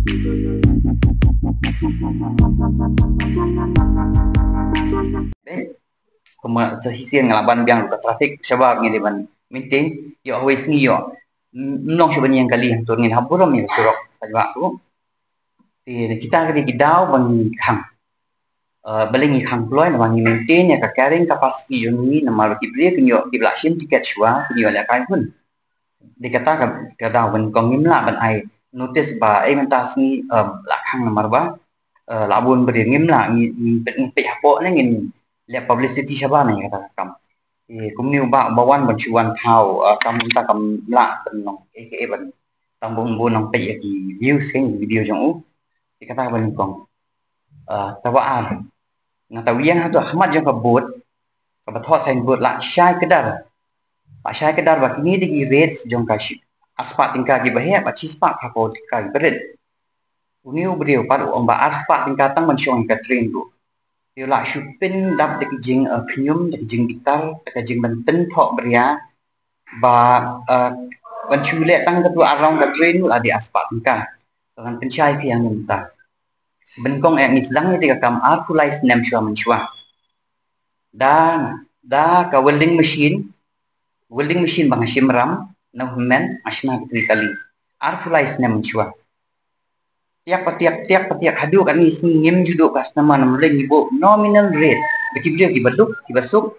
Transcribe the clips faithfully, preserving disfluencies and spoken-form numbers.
Kumba sa shisien nga la ban biang ruh ka traffic shabar ngi dei ban maintain, ïoh hawei sngi ïoh. Mlong shuh ban ïeng kali hangto ngin hap burom ïa ka surok ka jubak ruh. Te kita ka dei ki daw ba ngi khang. Balei ngi khang kloi namar ngi maintain ïa ka carrying capacity jong ngi namar ki briew kin ïoh, ki ba la shim tiket shuwa kin ïoh lehkai hun. Dei kata ka daw ba nyngkong, ngim lah ban ai notice ba ei mynta sngi la khang namar ba la bun briew, ngim lah, ngi peit hapoh ne ngin leh publicity shabar na kata ka kam. Kumne u bah ba wan ban shu wan thaw kam mynta kam lah ban nong ei ei ban tang bun bun nong peit ïa ki views ka video jong u. Dei kata ba nyngkong. Kaba ar, nga ta wiang hato ha khmat jong ka board kaba thoh signboard la shai kdar. La shai kdar ba kine dei ki rates jong ka shi, arspah tyngka ki ba heh bad shispah phraphew tyngka ki ba rit. Une u briew pat u ong ba arspah tyngka tang ban shong ïa ka train ruh. Te u la shu pyndap da ki jingkhñium, da ki jingbitar, da ka jingban pynthoh bria ba ban shu leh tang katu arong ka train ruh la dei arspah tyngka. Te ngan pynshai phi hangne mynta. Ba nyngkong eh ngi sdang ïa kata ka kam arphew lai snem shuwa mynshuwa. Da, da ka welding machine, welding machine ba nga shim ram na u hynmen, nga shna katei kali arphew lai snem mynshuwa. Tiak pa tiak, tiak pa tiak, haduh katne sngi ngim ju duh customer namar ngi buh nominal rate. Ba ki briew ki ba duk, ki ba suk,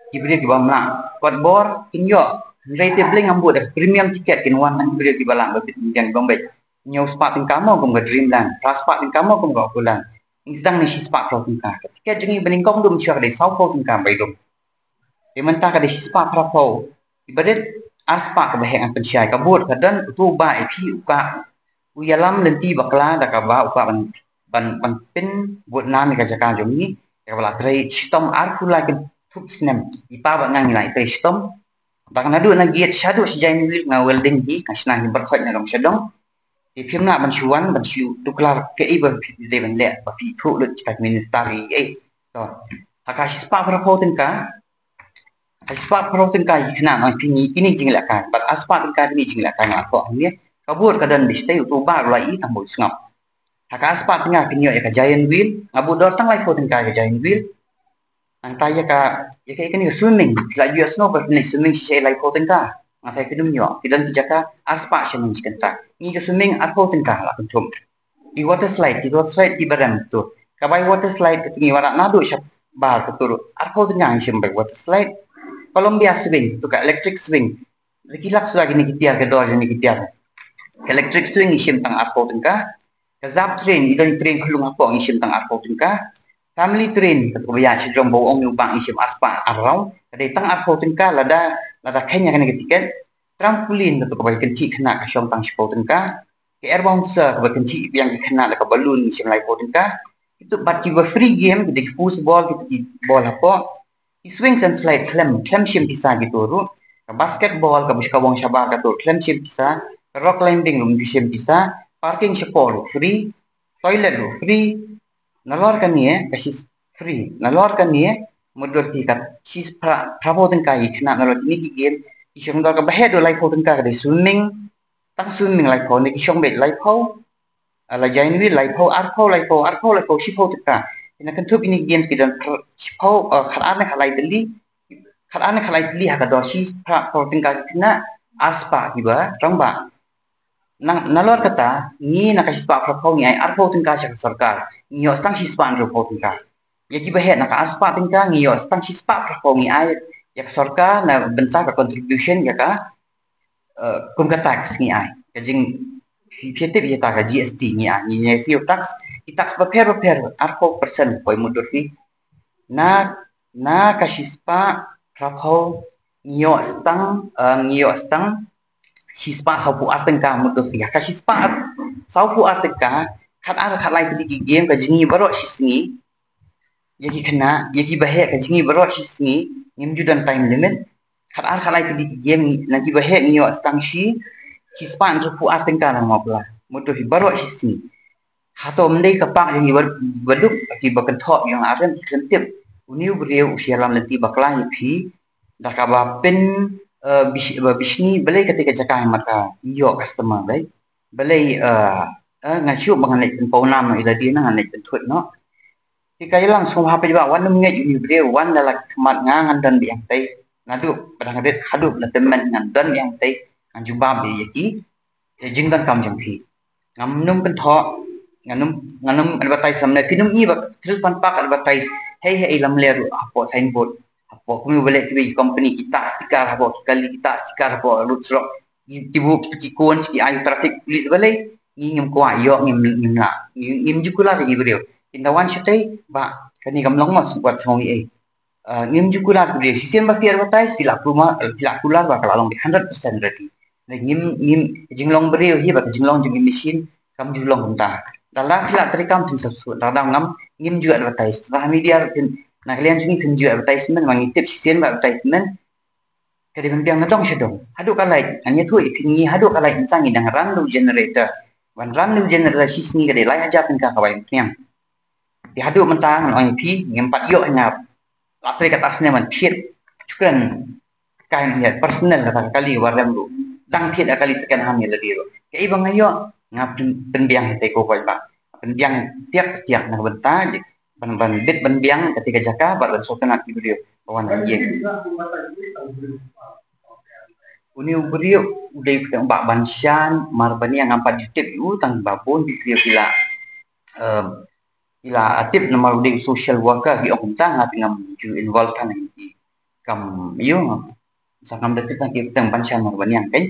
ki briew ki bym lah kot bor kin ïoh. Hynrei te Blei ngam buh da premium ticket kin wan tang ki briew ki ba lah ba bit kin ïeng dong beit. Hynñiew spah tyngka mo kum ka Dreamland, phra spah tyngka mo kum ka Opulence. Ngi sdang ne shispah phraphew tyngka. Ticket jong ngi ba nyngkong dum shuwa ka dei sawphew tyngka ba i dum. Te mynta ka dei shispah phraphew. Ki ba rit arspah, kaba heh ngan pynshai. Ka board ka don, uto u bah ïa phi u kah u ïalam lynti bakla da kaba u kah ban, ban, ban pynbud nam ïa ka jaka jong ngi. Kaba la trei shitom arphew lai kynthup snem. I pa bad nga ngi la trei shitom. Ba naduh na gate shaduh sha Jainwheel nga welding hi, nga shna hi barkhot na dong sha dong. Te phim lah ban shu wan ban shu tuklar kaei ba phi dei ban leh ba phi thuh lut kita ki minister ei ei. To, ha ka shispah phraphew tyngka, ha shispah phraphew tyngka ki khynnah ngan pyni kine ki jinglehkai, bad arspah tyngka kine ki jinglehkai nga thoh hangne. Ka board ka don bishtai, uto u bah ruh la i tang ba u sngap. Ha ka arspah tyngka kin ïoh ïa ka Jainwheel, nga buh dor tang laiphew tyngka ïa ka Jainwheel. Nangta ïa ka, ïa ka, ïa kane ka swimming, la ju ïohsngew ba kane swimming shisha laiphew tyngka. Nga sa ïa kynum ïoh, ki don ki jaka arspah shane shi kynta. Ngi ka swimming arphew tyngka la kynthup. I water slide, ki water slide ki ba rem tu. Kaba i water slide ka ngi wanrah naduh shabar ka tu ruh arphew tyngka ngi shim ba i water slide. Columbia swing, tu ka electric swing. Ki lak suda kine ki tiar, ka dor jong kine ki tiar. Ka electric swing ngi shim tang arphew tyngka. Ka zap train, i don train khlung hapoh, ngi shim tang arphew tyngka. Family train, katu kaba ïaid shajrong ba u ong ïa u bah ngi shim arspah ar round. Ka dei tang arphew tyngka, lada, lada kheiñ ïa kane ka tiket. Trampoline, katu kaba kynthih khynnah ka shong tang shiphew tyngka. Ka air bouncer, kaba kynthih biang ki khynnah da ka balloon ngi shim laiphew tyngka. Kitu bad kiba free game, ki dei ki foosball, kitu ki ball hapoh. Ki swings and slide khlem, khlem shim pisa kitu ruh. Ka basketball, kaba shkawang shabar katu khlem shim pisa. Ka rock climbing ruh khlem shim pisa. Parking shapoh ruh free. Toilet ruh free. Nalor kane ka shi free. Nalor kane mutdur ki ka shi phra, phraphew tyngka ïa ki khynnah nalor kine ki game. Ki shong dor kaba heh dei laiphew tyngka ka dei swimming. Tang swimming laiphew, ne ki shong beit laiphew. La Jainwheel laiphew, arphew, laiphew, arphew, laiphew, shiphew tyngka. Kine kynthup ine ki games ki don shiphew, khatar ne khatlai tylli. Khatar ne khatlai tylli ha ka dor shi phra phew tyngka ki khynnah, arspah kiba rangbah. Nang nalor kata, ngi na ka shispah phraphew ngi ai arphew tyngka sha ka sorkar. Ngi ïoh tang shispah hynriewphew tyngka. Ïa kiba heh na ka arspah tyngka ngi ïoh tang shispah phraphew ngi ai ïa ka sorkar na bynta ka contribution ïa ka, kum ka tax ngi ai. Ka jing, phi tip ïa ka G S T ngi ai, ngi ai siew tax, ki tax bapher bapher, arphew percent poi mutdur phi. Na, na ka shispah phraphew ngi ïoh tang, ngi ïoh tang shispah sawphew ar tyngka mutdur phi. Ka shispah sawphew ar tyngka, khatar khatlai tylli ki game ka jingïoh baroh shi sngi. Ïa ki khynnah, ïa kiba heh ka jingïoh baroh shi sngi, ngim ju don time limit. Khatar khatlai tylli ki game ngi, na kiba heh ngi ïoh tang shi, shispah hynriewphew ar tyngka na mapla. Mutdur phi baroh shi sngi. Hato ym dei ka pak jong ngi ba duk, kiba kynthoh ïa nga arem ki khlem tip. Une u briew u shah ïalam lynti bakla ïa phi. Da kaba pyn, bishni, balei kata ka jaka ïa mat ka ïoh customer, right? Balei, Eh, nga shu ba ngan leit pynpaw nam ïa lade, ngan leit pynthut noh. Te ka ïalang sngewbha phi ba wan nym ngeit ïa une u briew, wan da la ki khmat, nga ngan don biang tei. Naduh ba dang rit haduh ba la tymmen ngan don biang tei. Ngan jubab ïa ki, ïa jingdonkam jong phi. Ngam nym kynthoh, ngam nym, ngam nym advertise samne. Phi nym i ba thil pan pak advertise hei hei lam ler ruh hapoh signboard, hapoh kumno ba leh kiwei ki company ki tah sticker, hapoh ki kali ki tah sticker, hapoh road surok ki, ki buk ki, ki cones ki ai traffic police balei. Ngi ngim kwah ïoh, ngim, ngim lah, ngim, ngim ju kular ïa ki briew. Kin da wan shatei ba kane kam long, ma wat sngew ei. Ah, ngim ju kular ki briew. Shisien ba phi advertise phi lah kular, phi lah kular ba ka la long hundred percent ready. Lei ngim, ngim, ka jinglong briew hi bad ka jinglong jong ki machine kam ju long kumta. Da la phi lah treikam phin sa shu, da la ngam, ngim ju advertise. Ba media phin, na ka liang jong ngi phin ju advertisement, ma ngi tip shisien ba advertisement ka dei ban biang na dong sha dong. Haduh ka lait, ngan ïathuh ïa phi, ngi haduh ka lait ngi dang run da u generator. Ban run da u generator shi sngi ka dei lai hajar tyngka kawei, pynïang. Te haduh mynta ngan ong ïa phi, ngim pat ïoh, nga la trei kata snem ban thied, shu kren kai ïa personal, kata ka kali ba rem ruh, dang thied ka kali second hand ïa lade ruh. Kaei ba nga ïoh, nga pyn-, pynbiang ïa tei ko paidbah. Pynbiang tiak tiak na ka bynta jong, ban, ban bit ban biang kata ka jaka bad ban sngewtynnat ki briew ba wan ban ïeng. Une u briew u dei u Bah Banshan Marbaniang, ngam pat ju tip ïa u, tang ba bun ki briew ki la, em, ki la tip namar u dei u social worker, ki ong kumta, nga te ngam ju involve tang ïa ki kam, ïa u, sa ngam da tip tang ki, tang Banshan Marbaniang, kan.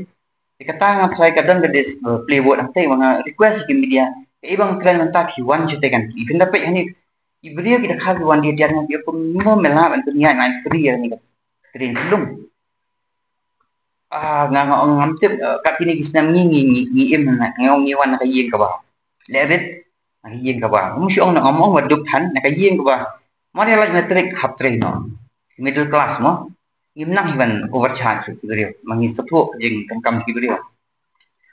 Te kata nga tharai ka don ka dis, eh, play word hangtei, ba nga request ïa ki media, kaei ba nga kren mynta phi wan shatei kan, phin da peit hangne ki briew ki da kha ki wan die die, nga ki kum mo me lah ban pynïaid, nga free ïa kane ka train Shillong. Ah, nga, nga ong ngam tip, eh, kat kine ki snem ngi, ngi, ngi, ngi im na, nga ong ngi wan na ka ïing kaba leh rit, na ka ïing kaba, ngam shu ong, ngam ong ba duk than, na ka ïing kaba mar ïa lait matric hap trei noh. Middle class mo. Ngim nang hi ban overcharge ïa ki briew, ma ngi sngewthuh jingdonkam ki briew.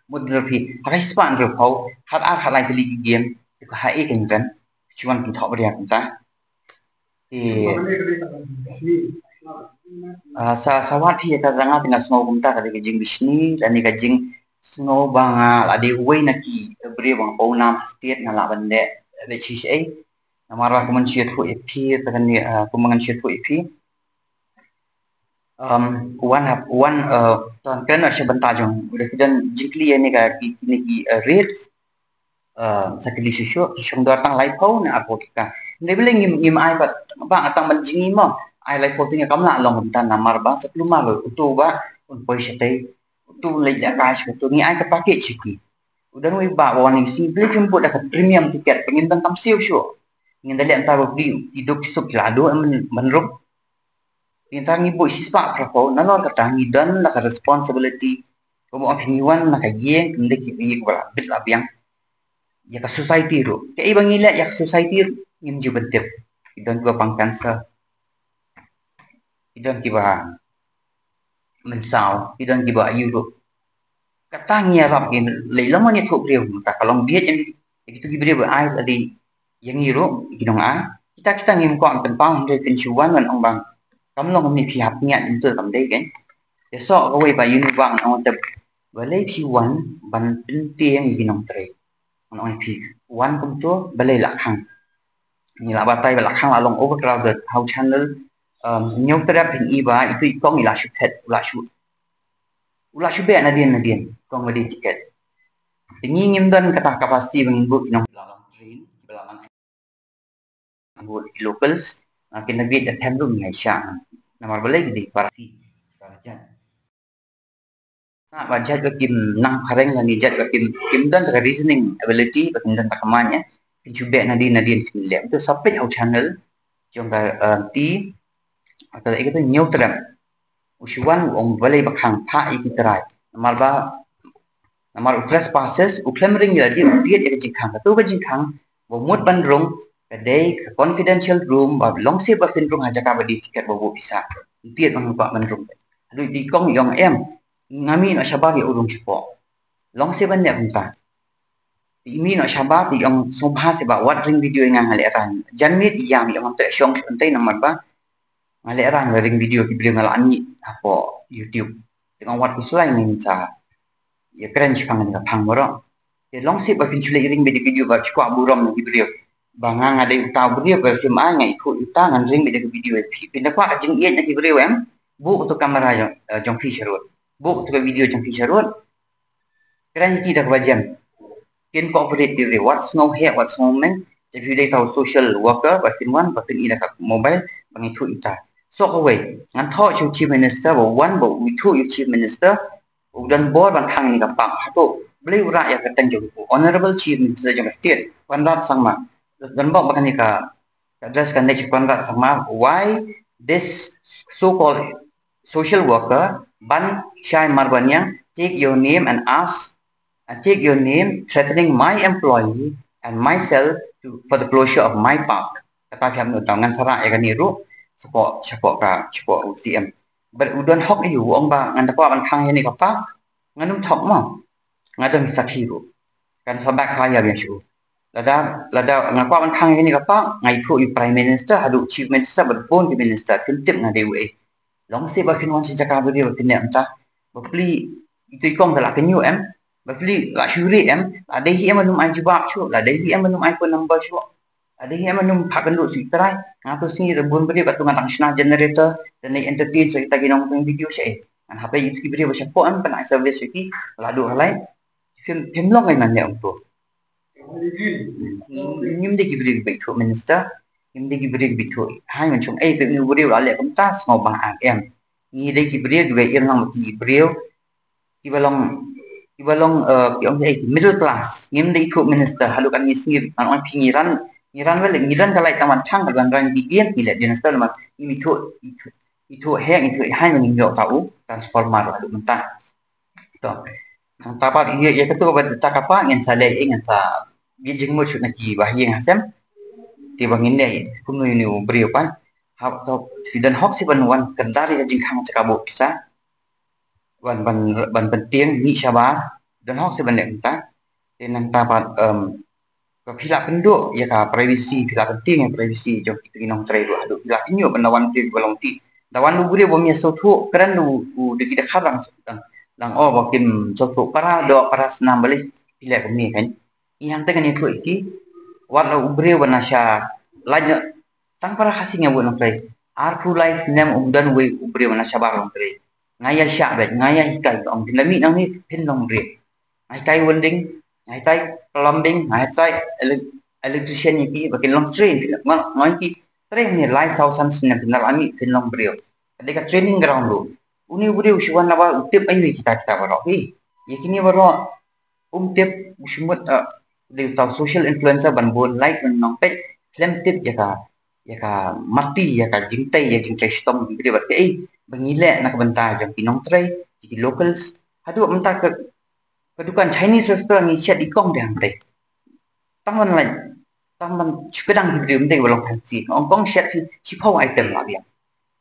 Mut phi, ha ka shispah hynriewphew, khatar khatlai tylli ki game, te ka ha ei ka ngi ban shu wan kynthoh bria kumta. Te, ah, sa, sa wad phi ïa kata, nga te nga sngew kumta ka dei ka jingbishni lane ka jingsngew ba nga la dei uwei na ki briew ba nga paw nam ha state, nga lah ban leh, leh shisha ei. Namar ba kumba ngan shu ïathuh ïa phi, te kane, ah, kumba ngan shu ïathuh ïa phi. Um, u wan hap, u wan, uh, tang kren noh sha bynta jong u, da ki don jingkylli ïa kine ka, ki, kine ki, uh, rates. Uh, sa kylli shuh shuh, ki shong dor tang laiphew ne arphew tyngka. Hynrei balei ngim, ngim ai pat, ba nga tang ban jingim mo. Ai laiphew tyngka kam lah long kumta namar ba sa kulmar uto ba un poi shatei, uto un leit lehkai sha uto, ngi ai ka package sha ki. U don uwei u bah ba wan ïa ki sngi, balei phim bud da ka premium ticket, ba ngin donkam siew shuh. Ngin da leh mynta ruh, ki duk ki suk ki la duh ban, ban rung. Te nangta ngi buh shispah phraphew, nalor kata ngi don la ka responsibility. Kumba ong phi, ngi wan na ka ïing, ym dei ki ïing ba la bit la biang. Ïa ka society ruh, kaei ba ngi leh ïa ka society ruh ngim ju pyntip. Ki don kiba pang cancer, ki don kiba mynsaw, ki don kiba aïu ruh. Kata ngi ïarap ki, lei long ma ngi thuh briew, kata ka long bieit ïa ngi. Ïa kito ki briew ba ai lade ïa ngi ruh, ki nong ai. Kita, kita ngim kwah pynpaw, hynrei phin shu wan ban ong ba kam long kumne, phi hap ngiat, ym, kam dei, kan. Te soh kawei ba ïa une u bah ngan ong te, balei phi wan ban pyntieng ïa ki nongtrei? Ngan ong ïa phi, wan kumto balei la khang? Ngi la batai ba la khang, la long overcrowded ha u channel. Um, Hynñiewtrep phin i ba itu i kong i la shu phet, u la shu, u la shu beh nadien nadien, kong ba die tiket. Te ngi ngim don kata ka capacity ba ngin buh ki nong, ba la long train, ba la long, buh ki locals, ah, kin da bit da them ruh ngi ai sha. Namar balei? Ki dei para si, para jait. Na ba jait ba kim nang phareng lane jait ba kim, kim don ka reasoning ability, ba kim don ka mind, eh, kin shu beh nadien nadien kin leh. Te sa peit ha u channel jong ka, eh, ti, kata ïa kata Hynñiewtrep. U shu wan u ong balei ba khang, phah ïa ki trai. Namar ba, namar u trespass, u khlem ring ïa lade, u tied ïa ka jingkhang. Kato ka jingkhang ba mut ban rung ka dei ka confidential room, ba long shuh ba phin rung ha jaka ba die tiket ba buh pisa. U tied ba ngim kwah ban rung. Haduh i kong i ong em, nga mih noh shabar, ïa u rung shapoh. Long shuh ban leh kumta. I mih noh shabar, i ong sngewbha shuh ba wat ring video ïa nga, nga lehraiñ. Jan miet i ïam, i ong ngam treh shong shuh hangtei namar ba nga lehraiñ, la ring video ki briew, nga la mih hapoh YouTube. Te nga ong wat khuslai, ngin sa ïakren shaphang kane ka phang baroh. Te long sih ba phin shu leit ring beit da ki video ba phi kwah burom na ki briew. Ba nga nga dei uta u briew ba phim ai, nga ithuh uta, ngan ring beit da ki video ïa phi. Phin da kwah ka jingïeit na ki briew em? Buh uto u camera jong, eh, jong phi sharud. Buh uto ka video jong phi sharud. Kren ïa ki da kaba jem. Kin cooperate ïa ki briew. Wat sngew heh, wat sngew meng. Te phi dei uta u social worker ba phin wan, ba phin ïoh da ka mobile, ba ngin ithuh ïa uta. Soh kawei, ngan thoh sha u Chief Minister ba u wan, ba u ithuh ïa u Chief Minister, u don bor ban khang ïa kane ka park. Hato Blei u rah ïa ka kyrteng jong u Honorable Chief Minister jong ka state, Conrad Sangma. Don bok ba kane ka address kan leit sha u Conrad Sangma, why this so-called social worker, Ban Shai Marbaniang, take your name and ask, and take your name threatening my employee and myself to, for the closure of my park. Kata phi hap nud tang, ngan sa rah ïa kane ruh shapoh, shapoh ka, shapoh u C M. Bad u Don Hok ïa u ong ba ngan da kwah ban khang ïa kane ka park, ngan ym thok mo. Nga don sakhi ruh. Kan sa backfire ïa shu. Lada, lada nga kwah ban khang ïa kane ka park, nga ithuh ïa u Prime Minister, haduh Chief Minister, bad bun ki minister, kin tip nga dei uei. Long sih ba phin wan sha jaka briew ba phin leh mynta. Ba phi, itu i kong ka la kynñiuh em? Ba phi la shu rieh em? La dei hi em ban ym ai jubab shuh, la dei hi em ban ym ai phone number shuh, la dei hi em ban ym phah kynduh sha u trai? Nga to sngi da bun briew, katto ngan dang shna generator, da nai entertain sha kita ki nongpynïaid video sha ei? Ngan hap ai ïa ki briew ba shapoh em ban ai service sha ki, la duh halai. Phim, phim long ei man leh ong to. Ngim dei ki briew kiba ithuh minister, ngim dei ki briew kiba ithuh. Hai, man shong ei, phi, ngi u briew la leh kumta, sngewbha ai em. Ngi dei ki briew kiba ïeng lang bad ki briew kiba long, kiba long, eh, ki ong ei, middle class. Ngim dei ithuh minister, haduh kane ka sngi ngan ong phi, ngi ran, ngi ran wei, ngi ran ka light tang ban chang, ka ban ran ki game, ngi leh minister, namar ngim ithuh, ithuh, ithuh heh, ithuh hai, ngim ïoh ta u transformer haduh mynta. To. Nangta pat ïa, ïa katu ba ta kapa ngin sa leh, ngin sa bit jingmut shuh na ki bahaïing hasem. Te ba ngin leh kumno ïa une u briew pat. Hap to, phi Don Hok sih ban wan kyndar ïa ka jingkhang jaka buh pisa. Ban, ban, ban pyntieng mih shabar. Don Hok sih ban leh kumta. Te nangta pat, em, ba phi lah pynduh ïa ka privacy, phi lah pyntieng ïa ka privacy jong kita ki nongtrei ruh haduh phi lah kynñiuh ban da wan briew ba long ti. Da wan u briew ba ym ïa sngewthuh, kren u, u da ki dkhar dang, dang, dang ong ba kim sngewthuh para doh para snam, balei phi leh kumne kan. Ngi hangta ngan ïathuh ïa ki, wat la u briew ba na sha lait noh, tang para Khasi ngi bun nongtrei. Arphew lai snem ym don uwei u briew ba na shabar nongtrei. Nga ïa shah beit, nga ïa hikai, ong phin da mih nangne phin long briew. Nga hikai welding, nga hikai plumbing, nga hikai ele-, electrician ïa ki ba kin long train, phin long, nga ïa ki train ne lai saw san snem phin da la mih phin long briew. Ka dei ka training ground ruh. Une u briew u shu wan naba u tip aïu ïa kita kita baroh hi. Ïa kine baroh um tip, u shu mut, eh, dei uta u social influencer ban bun like ban nong peit, khlem tip ïa ka, ïa ka mati, ïa ka jingtei, ïa jingtrei shitom ki briew bad kaei ba ngi leh na ka bynta jong ki nongtrei, ki locals. Haduh mynta ka, ka dukan Chinese restaurant ngi shet i kong te hangtei. Tang ban lait, tang ban shu kdang ki briew, ym dei ba long fancy. Hong Kong shet phi shiphew item la biang.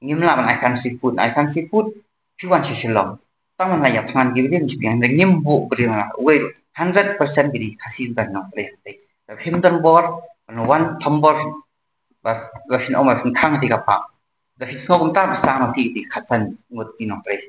Ngim lah ban ai fancy food, ai fancy food phi wan sha Shillong. Tang ban lait ïa thngan ki briew, shu biang, ngim buh briew na uwei ruh. Hundred percent ki dei Khasi ban nongtrei hangtei. Te phim don bor ban wan thombor ba, ba phin ong ba phin khang kata ka park. Te phin sngew kumta ba sa ma phi kata ka khatsan ngut ki nongtrei.